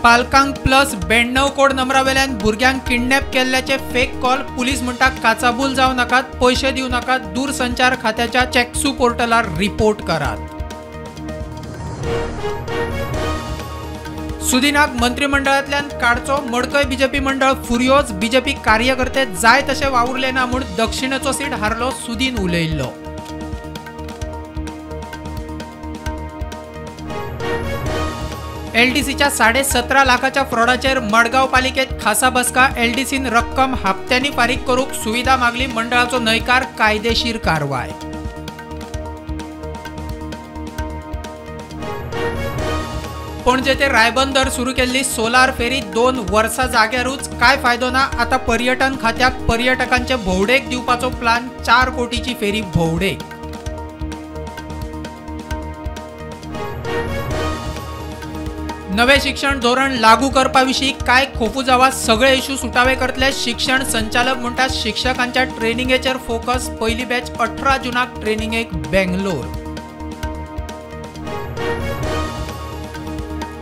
पालकांक plus 92 code नंबरावेल्यान भुरग्यांक kidnap केल्ल्याचे फेक कॉल, पुलीस म्हणटा काचाबूल जावं नाकात, पयशे दिवं नाकात, दूरसंचार खात्याच्या चेक्सू पोर्टलार रिपोर्ट करात। सुदिनाक मंत्रिमंडळांतल्यान काडचो, मडकय बीजेपी मंडळ फुर्योज, बीजेपी कार्यकर्ते जाय तशे वावुरले ना म्हूण दक्षिणेचो सीट हारलो, सुदीन उलयिल्लो। एलडीसीच्या 17.5 लाखाच्या फ्रॉडाचेर मडगांव पालिकेत खासा बसका, एलडीसीन रक्कम हप्त्यांनी फारीक करूंक सुविधा मागली, मंडळाचो न्हयकार, कायदेशीर कारवाय। पणजे ते रायबंदर सुरू केल्ली सोलार फेरी 2 वर्सां जाग्यारूच, काय फायदो ना, आता पर्यटन खात्याक पर्यटकांचे भोंवडेक दिवपाचो प्लान, 4 कोटीची फेरी भोंवडेक। नवे शिक्षण धोरण लागू करपा विशीं काय खोफू जावा, सगळे इश्यू सुटावे करतले, शिक्षण संचालक म्हणटा शिक्षकांच्या ट्रेनिंगेचेर फोकस, पयली बॅच 18 जूनाक ट्रेनिंगेक बेंगलोर।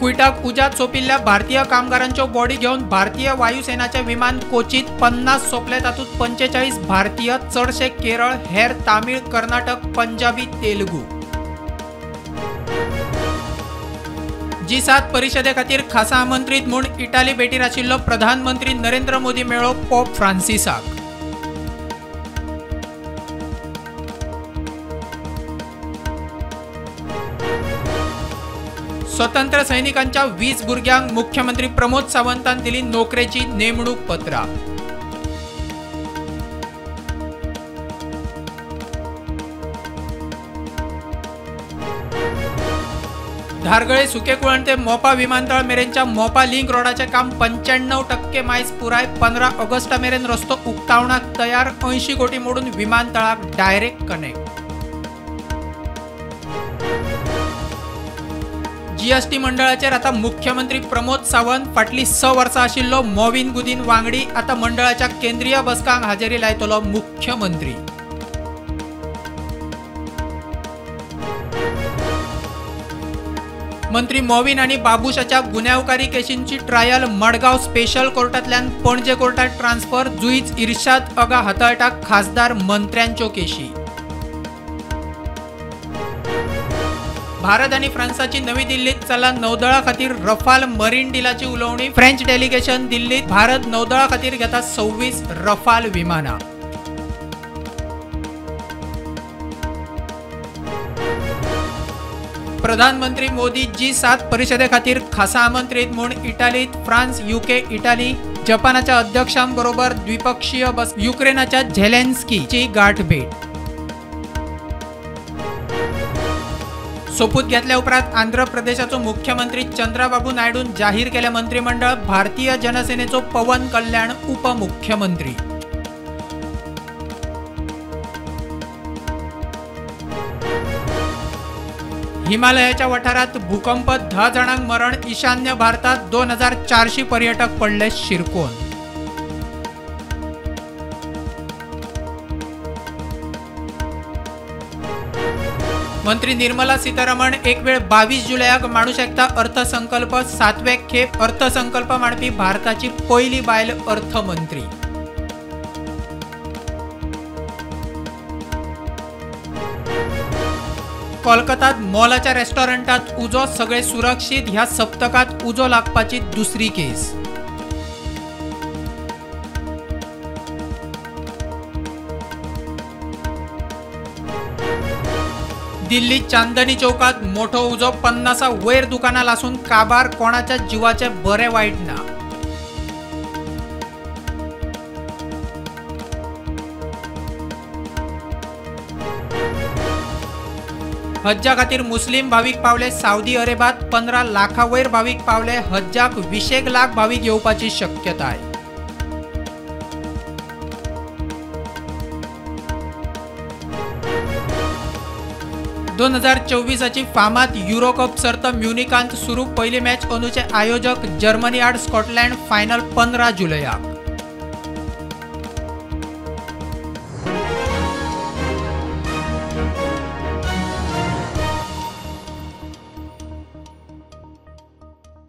कुयटाक उज्यांत सोंपिल्ल्या भारतीय कामगारांच्यो बॉडी घेवन भारतीय वायुसेनाचें विमान कोचीत, 50 सोंपले, तातूंत 45 भारतीय, चडशे केरळ, हेर तामीळ, कर्नाटक, पंजाबी, तेलुगू। जी7 परिषदे खातीर खासा आमंत्रीत म्हूण इटाली भेटीर आशिल्लो प्रधानमंत्री नरेंद्र मोदी मेळ्ळो पोप फ्रांसिसाक। स्वतंत्र सैनिकांच्या 20 भुरग्यांक मुख्यमंत्री प्रमोद सावंतान दिली नोकरेची नेमणूक पत्रां। धारगळे सुकेकुळण ते मोपा विमानतळ मेरेनच्या मोपा लिंक रोडाचें काम 95% मायज पुराय, 15 ऑगस्टा मेरेन रस्तो उक्तावणाक तयार, 80 कोटी मोडून विमानतळाक डायरेक्ट कनेक्ट। जीएसटी मंडळाचेर आता मुख्यमंत्री प्रमोद सावंत, फाटली 6 वर्सां आशिल्लो मॉविन गुदीन वांगडी, आता मंडळाच्या केंद्रीय बसकांक हाजेरी लायतलो मुख्यमंत्री। मंत्री मॉविन आनी बाबूशाच्या गुन्यांवकारी केशींची ट्रायल मडगांव स्पेशल कोर्टांतल्यान पणजे कोर्टात ट्रान्सफर, जुईज इर्शाद अगा हाताळटा खासदार मंत्र्यांच्यो केशी। भारत आनी फ्रांसाची नवी दिल्लीत चला नौदळा खातीर रफाल मरीन डिलाची उलोवणी, फ्रेंच डेलिगेशन दिल्लीत, भारत नौदळा खातीर घेता 26 रफाल विमानां। प्रधानमंत्री मोदी जी7 परिषदे खातीर खासा आमंत्रीत म्हूण इटालीत फ्रांस, युके, इटाली, जपानाच्या अध्यक्षांबरोबर द्विपक्षीय बस, युक्रेनाच्या झेलेन्स्कीची गाठभेट। सोपूत घेतल्या उपरांत आंध्र प्रदेशाचो मुख्यमंत्री चंद्रबाबू नायडून जाहीर केलें मंत्रिमंडळ, भारतीय जनसेनेचो पवन कल्याण उपमुख्यमंत्री। हिमालयाच्या वाठारात भूकंप, 10 जाणांक मरण, ईशान्य भारतात 2400 पर्यटक पडले शिरकोन। मंत्री निर्मला सीतारामन एक वेळ 22 जुलयाक मांडू शकता अर्थसंकल्प, 7वे खेप अर्थसंकल्प मांडपी भारताची पयली बायल अर्थमंत्री। कोलकातात मॉलाच्या रेस्टॉरंटात उजो, सगळे सुरक्षीत, ह्या सप्तकात उजो लागपाची दुसरी केस। दिल्ली चांदनी चौकात मोठो उजो, 50 वयर दुकानां लासून काबार, कोणाच्या जिवाचे बरे वायट ना। हज्जा खातीर मुस्लिम भावीक पावले सावदी अरेबात, 15 लाखा वयर भावीक पावले, हज्जाक 20 लाख भावीक येवपाची शक्यताय। 2024 फामाद युरोकप सर्त म्युनिकांत सुरू, पयली मॅच अंदूचे आयोजक जर्मनी आड स्कॉटलँड, फायनल 15 जुलयाक।